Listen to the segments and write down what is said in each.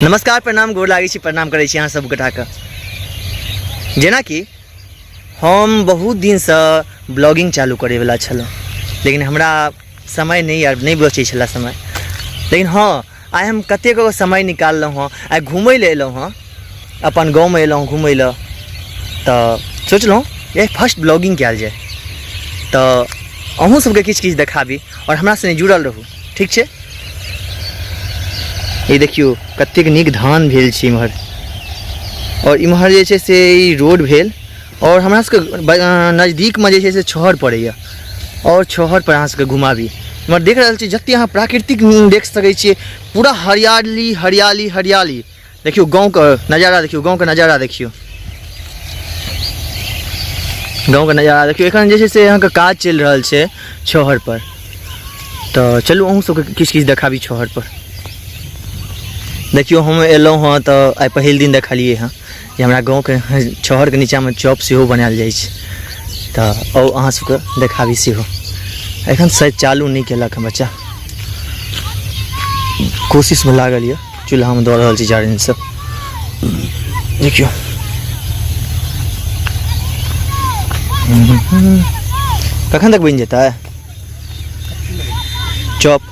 नमस्कार, प्रणाम, गोर लागै छी, प्रणाम करै छी अहाँ सब गोटाके। जेनाकि हम बहुत दिनसँ ब्लॉगिंग चालू करैवला छलहुँ, लेकिन हमरा समय नहि आब नहि बचै छलै समय। लेकिन हँ, आइ हम कतेक समय निकाललहुँ हँ, आइ घुमै लए एलहुँ हँ, अपन गाँवमे एलहुँ घुमै लए, तऽ सोचलहुँ जे फर्स्ट ब्लॉगिंग कयल जाय, तऽ अहूँ सबके किछु किछु देखाबी आओर हमरा सङ्गे जुड़ल रहू। ठीक छै। ई देखियौ कतेक नीक धान भेल छै इम्हर। आओर इम्हर जे छै से ई रोड भेल, आओर हमरा सबके नजदीकमे जे छै से छहर पड़ैए, आओर छहर पर अहाँ सबके घुमाबी। इम्हर देख रहल छी जते अहाँ प्राकृतिक देख सकै छियै, पूरा हरियाली हरियाली हरियाली। देखियौ गाँवके नजारा, देखियौ गाँवके नजारा, देखियौ गाँवके नजारा। देखियौ एखन जे छै से अहाँके काज चलि रहल छै छहर पर। तऽ चलू अहूँ सबके किछु किछु देखाबी छहर पर। देखियौ हम एलहुँ हँ तऽ आइ पहिल दिन देखलियै हँ जे हमरा गाँवके छहरके नीचाँमे चॉप सेहो बनायल जाइ छै। तऽ आउ अहाँ सबके देखाबी सेहो। एखन शायद चालू नहि केलक हँ बच्चा, कोशिशमे लागल यऽ। चूल्हामे दऽ रहल छी जारनि सब। देखियौ कखन तक बनि जेतै चॉप?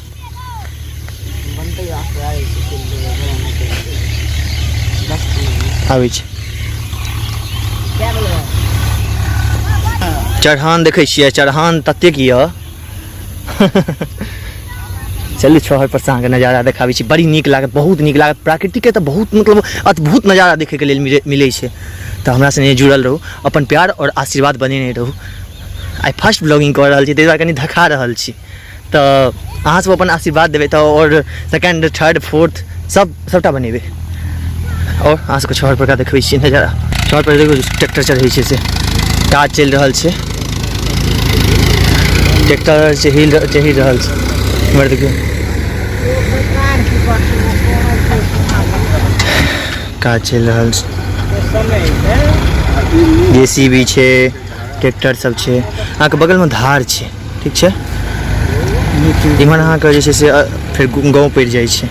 आबै छै। चढ़ान देखै छियै, चढ़ान ततेक यऽ। चलू छहर पर से अहाँके नजारा देखाबै छी, बड़ी नीक लागत, बहुत नीक लागत। प्राकृतिके तऽ बहुत मतलब अद्भुत नजारा देखैके लेल मिलै छै। तऽ हमरा सङ्गे जुड़ल रहू, अपन प्यार आओर आशीर्वाद बनेने रहू। आइ फर्स्ट ब्लॉगिंग कऽ रहल छी, ताहि दुआरे कनि धखा रहल छी। तऽ अहाँसभ अपन आशीर्वाद देबै तऽ आओर सेकेंड थर्ड फोर्थ सब सबटा बनेबै। आओर अहाँ सबके छहर परका देखबै छी नजारा। छहर पर देखू ट्रैक्टर चढ़ै छै, से काज चलि रहल छै, ट्रैक्टर चढ़ि रहल छै। इम्हर देखियौ काज चलि रहल छै, जे सी बी छै, ट्रैक्टर सब छै। अहाँके बगलमे धार छै। ठीक छै, इम्हर अहाँके जे छै से फेर गाँव पड़ि जाइ छै।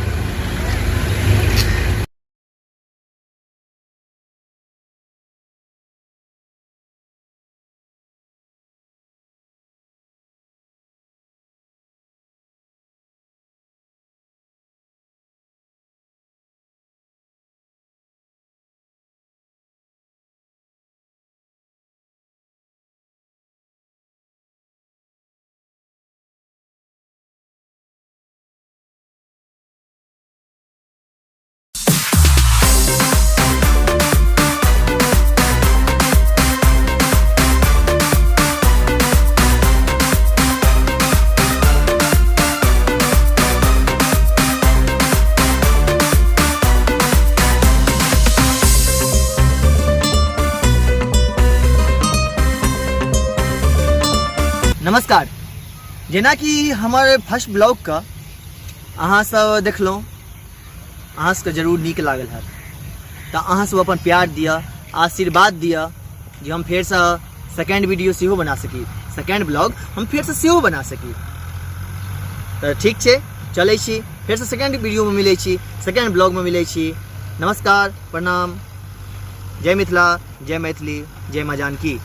नमस्कार। जेनाकि हमर फर्स्ट ब्लॉगके अहाँ सब देखलहुँ, अहाँ सबके जरूर नीक लागल हैत। तऽ अहाँ सब अपन प्यार दिअ, आशीर्वाद दिअ जे हम फेरसँ सेकेंड वीडियो सेहो बना सकी, सेकेंड ब्लॉग हम फेरसँ सेहो बना सकी। तऽ ठीक छै, चलै छी, फेरसँ सेकेंड वीडियोमे मिलै छी, सेकेंड ब्लॉगमे मिलै छी। नमस्कार, प्रणाम, जय मिथिला, जय मैथिली, जय माँ जानकी।